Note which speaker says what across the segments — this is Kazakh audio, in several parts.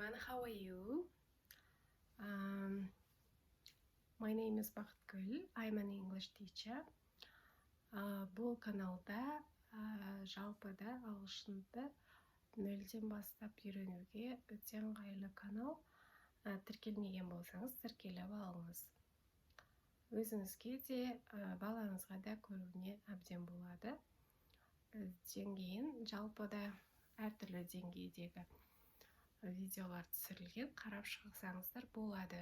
Speaker 1: Everyone, how are you? My name is Бақытгүл. I'm an English teacher. Бұл каналда жалпы да ағылшынды нөлден бастап үйренуге өте ыңғайлы канал. Тіркелмеген болсаңыз, тіркеліп алыңыз. Өзіңізге де, балаңызға да көруіне әбден болады. Деңгейін жалпы да әртүрлі деңгейдегі видеолар түсірілген, қарап шықсаңыздар болады.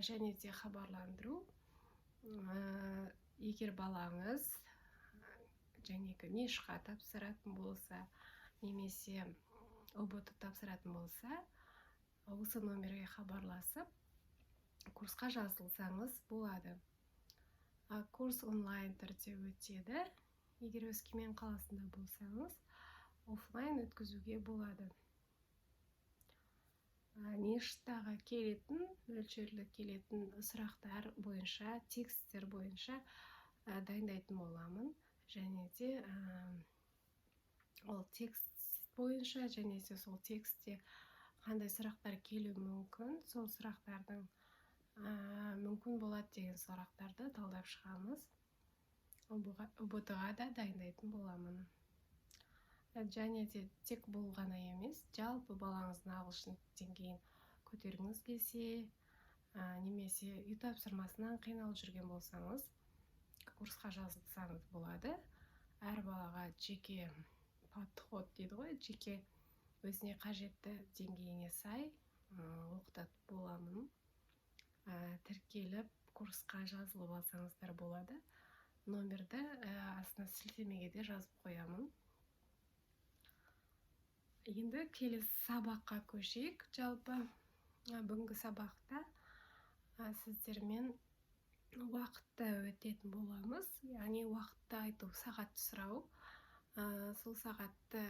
Speaker 1: Және де хабарландыру: егер балаңыз жәнегі НИШ-қа тапсыратын болса немесе ҰБТ тапсыратын болса, осы номерге хабарласып, курсқа жазылсаңыз болады. Курс онлайн түрде өтеді. Егер Өскемен қаласында болсаңыз, офлайн өткізуге болады. НИШ-тағы келетін, мөлшерлі келетін сұрақтар бойынша, тексттер бойынша дайындайтын боламын. Және де ол текст бойынша және де сол текстте қандай сұрақтар келуі мүмкін, сол сұрақтардың мүмкін болады деген сұрақтарды талдап шығамыз. ҰБТ-ға да дайындайтын боламын. Және де тек бұл ғана емес, жалпы балаңыздың ағылшын деңгейін көтергіңіз келсе немесе үй тапсырмасынан қиналып жүрген болсаңыз, курсқа жазылсаңыз болады. Әр балаға жеке подход дейді ғой, жеке өзіне қажетті деңгейіне сай оқытатын боламын. Тіркеліп, курсқа жазылып алсаңыздар болады. Номерді астына сілтемеге де жазып қоямын. Енді келесі сабаққа көшейік. Жалпы бүгінгі сабақта сіздермен уақытты өтетін боламыз, яғни уақытты айту, сағат сұрау. Сол сағатты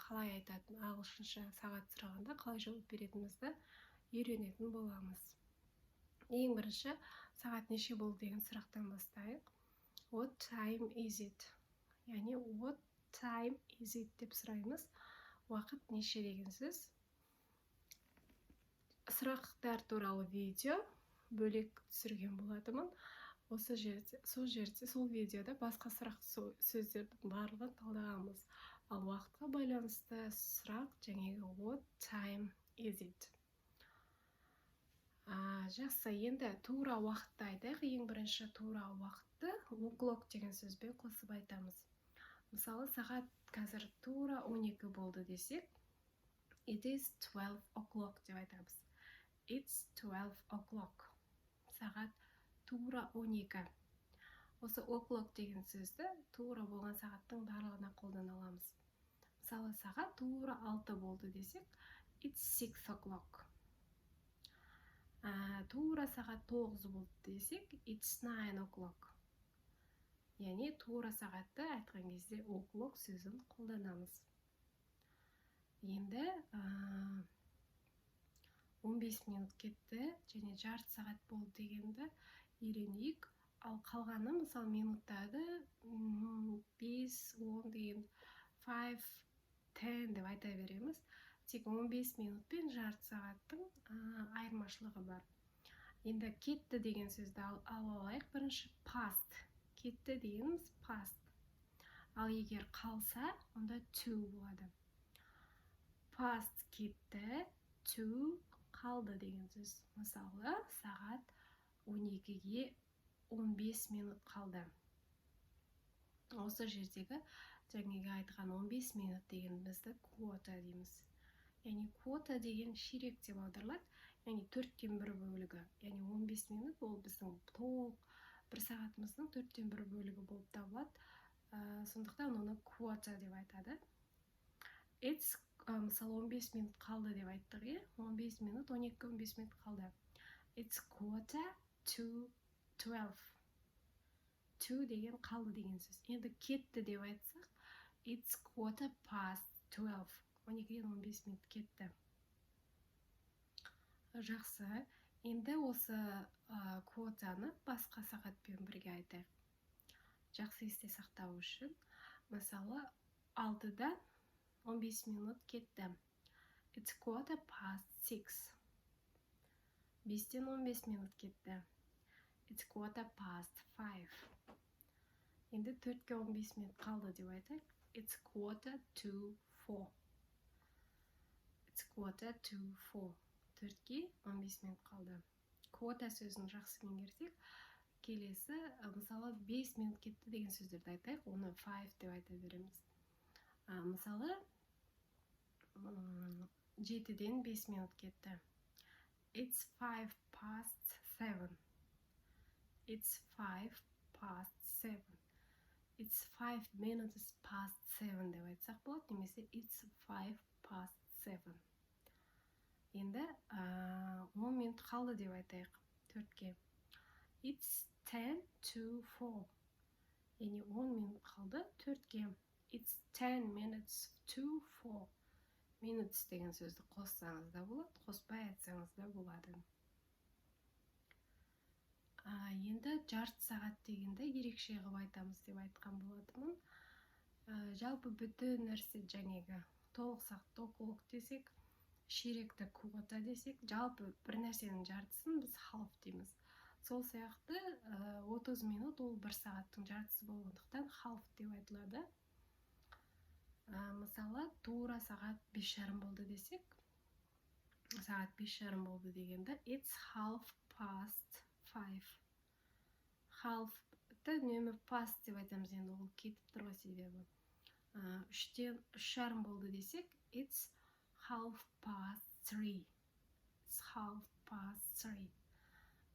Speaker 1: қалай айтатын, ағылшынша сағат сұрағанда қалай жауап беретінімізді үйренетін боламыз. Ең бірінші сағат неше болды деген сұрақтан бастайық. "What time is it?" Яғни "What time is it?" деп сұраймыз. Уақыт неше деген сөз. Сұрақтар туралы видео бөлек түсірген болатынмын. Осы жерде, сол жерде, сол видеода басқа сұрақ сөздердің барлығын талдағанбыз. Ал уақытқа байланысты сұрақ жаңағы "What time is it?" Жақсы, енді тура уақытты айтайық. Ең бірінші тура уақытты o'clock деген сөзбен қосып айтамыз. Мысалы, сағат қазір тура 12 болды десек, "It is 12 o'clock" деп айтамыз. It's 12 o'clock. Сағат тура 12. Осы o'clock деген сөзді тура болған сағаттың барлығына қолдана аламыз. Мысалы, сағат тура 6 болды десек, "It's 6 o'clock." Тура сағат 9 болды десек, "It's 9 o'clock." Яғни тура сағатты айтқан кезде o'clock сөзін қолданамыз. Енді 15 минут кетті және жарты сағат болды дегенді үйренейік. Ал қалғаны, мысалы, минуттарды 5, 10 деген, 5, 10 деп айта береміз. Тек 15 минут пен жарты сағаттың айырмашылығы бар. Енді кетті деген сөзді алып алайық. Бірінші past, кетті дегеніміз past. Ал егер қалса, онда to болады. Past кетті, to қалды деген сөз. Мысалы, сағат 12-ге 15 минут қалды. Осы жердегі жаңағы айтқан 15 минут дегенімізді quarter дейміз. Яғни quarter деген ширек деп аударылады, яғни төрттен бір бөлігі. Яғни 15 минут ол біздің толық бір сағатымыздың төрттен бір бөлігі болып табылады. Сондықтан оны quarter деп айтады. It's мысалы, 15 минут қалды деп айттық, иә, 15 минут, 12 15 минут қалды. It's quarter to 12. To деген қалды деген сөз. Енді кетті деп айтсақ, it's quarter past 12. 12-ден 15 минут кетті. Жақсы, енді осы quarter-ны басқа сағатпен бірге айтайық, жақсы есте сақтау үшін. Мысалы, 6-дан 15 минут кетті. It's 6:15. 5-тен 15 минут кетті. It's 5:15. Енді 3-ке 15 минут қалды деп айтайық. It's 3:45. It's 3:45. 3-ке 15 минут қалды. Quarter сөзін жақсы меңгерсек, келесі, мысалы, 5 минут кетті деген сөздерді айтайық, оны five деп айта береміз. Мысалы, 7-ден 5 минут кетті. It's 7:05. It's 7:05. It's 7:05 деп айтсақ болады немесе it's 7:05. Енді 10 минут қалды деп айтайық 4-ке. It's 3:50. Яғни 10 минут қалды 4-ке. It's 3:50. Minutes деген сөзді қоссаңыз да болады, қоспай айтсаңыз да болады. Енді жарты сағат дегенді ерекше қылып айтамыз деп айтқан болатынмын. Жалпы бүтін нәрсе, жаңағы толық сағатты o'clock десек, ширекті quarter десек, жалпы бір нәрсенің жартысын біз half дейміз. Сол сияқты, 30 минут ол бір сағаттың жартысы болғандықтан, half деп айтылады. Мысалы, тура сағат 5:30 болды десек, сағат 5:30 болды дегенді it's 5:30. Half-ты үнемі past деп айтамыз, енді ол кетіп тұр ғой себебі. 3-тен 3:30 болды десек, it's 3:30. It's 3:30.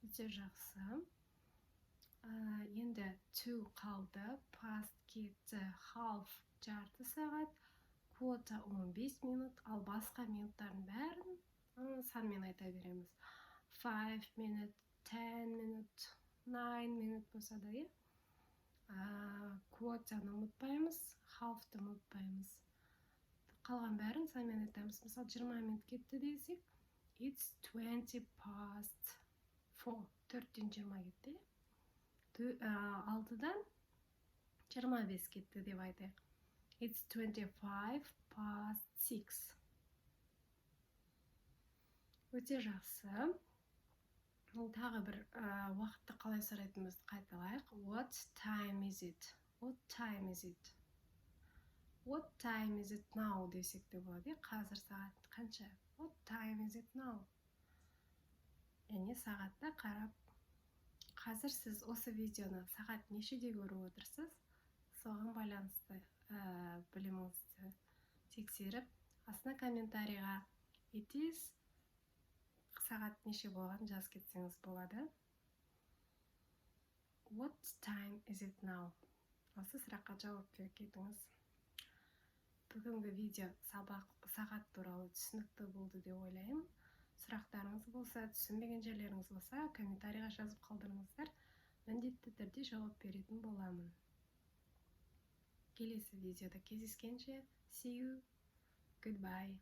Speaker 1: Өте жақсы. Енді to қалды, past кетті, half жарты сағат, quarter 15 минут, ал басқа минуттардың бәрін санмен айта береміз. 5 minute, 10 minute, 9 minute болса да, иә. Quarter-ны ұмытпаймыз, half-ты ұмытпаймыз. Қалған бәрін санмен айтамыз. Мысалы, 20 минут кетті десек, it's 4:20. 4-тен 20 кетті, иә. 6-дан 25 кетті деп айтайық. It's 6:25. Өте жақсы. Тағы бір уақытты қалай сұрайтынымызды қайталайық. What time is it? What time is it? What time is it now десек те болады, иә. Қазір сағат қанша? What time is it now? Яғни сағатта қарап, қазір сіз осы видеоны сағат нешеде көріп отырсыз, соған байланысты біліміңізді тексеріп, астына комментарийға it is сағат неше болғанын жазып кетсеңіз болады. What time is it now? Осы сұраққа жауап беріп кетіңіз. Бүгінгі видео сабақ сағат туралы түсінікті болды деп ойлаймын. Сұрақтарыңыз болса, түсінбеген жерлеріңіз болса, комментарийға жазып қалдырыңыздар, міндетті түрде жауап беретін боламын. Келесі видеода кездескенше, see you, goodbye.